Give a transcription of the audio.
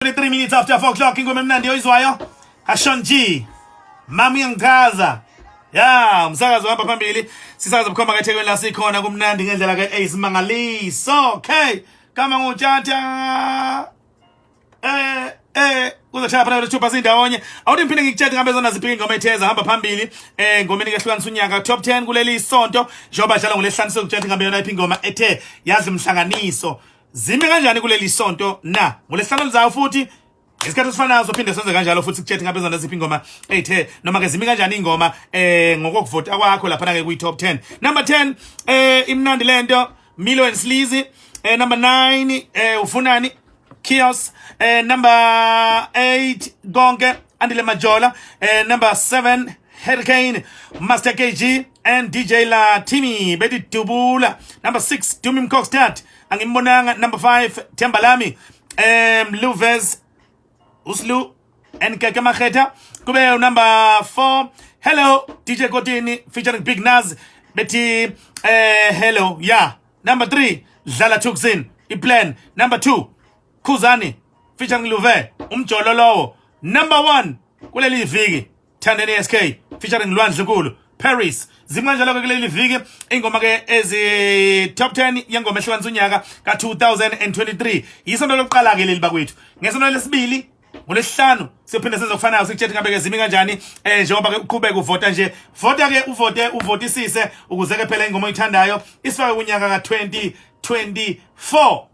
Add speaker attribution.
Speaker 1: 3 minutes after 4 o'clock, ingoma emnandi oyizwayo kaSean G, Mama Uyangichaza. Ya, umsakazo uhamba phambili, sisakaza bukhomba kaThekwini la sikhona, kumnandi ngendlela ke eyisimangaliso. Okay, kama ngutshatha kuzoshaya phela lethu sindawonye. Awuthi ngiphinde ngikutshele ngabe zona ziphi ingoma etheza hamba phambili ngomeni kehlukanisa unyaka, top 10 kuleli sonto, njengoba dlala ngolesihlanu. Sokutshela ngabe yona iphi ingoma ethe yazi umhlanganiso, zime kanjani kuleli sonto na ngolesihlanu lizayo. Futhi ngesikhathi esifanayo sophinde senze kanjalo futhi, sikutshele ngabe zona ziphi ingoma eyithe noma ke zimi kanjani ingoma ngokokuvota kwakho lapha ke kwi top 10. Number 10, Imnandi Lento, Milo and Sleazy. Number 9, Ufunani, Chaos. Number 8, Gonke, Andile Majola. Number 7, Hurricane, Master KG and DJ La Timi, Betty Dubula. Number 6, Dumi Mkokstad, Angimbonanga. Number 5, Thembalami, Luvez Uslu and Keke Makgetha. Kube number 4, Hello, DJ Kotini featuring Big Naz, bethi Hello. Yeah, number 3, Dlala Tuxin, Iplan. Number 2, Khuzani featuring Luve, Umjolo Lowo. Number 1 kuleli viki, Thandeni SK featuring Lwandle Nkulu, Paris. Zimkanjalo ke kuleli viki ingoma ke ezi top 10 yengoma ehlukanisa unyaka ka2023. Yisonto lokuqala ke leli bakwethu. Ngesonto lesibili, ngolesihlanu, siyophinde senze okufanayo, sikutshela ngabe ke zimi kanjani njengoba ke uqhubeka uvota nje. Vota ke, uvote, uvotisise ukuze ke phela ingoma oyithandayo isifake kunyaka ka2024.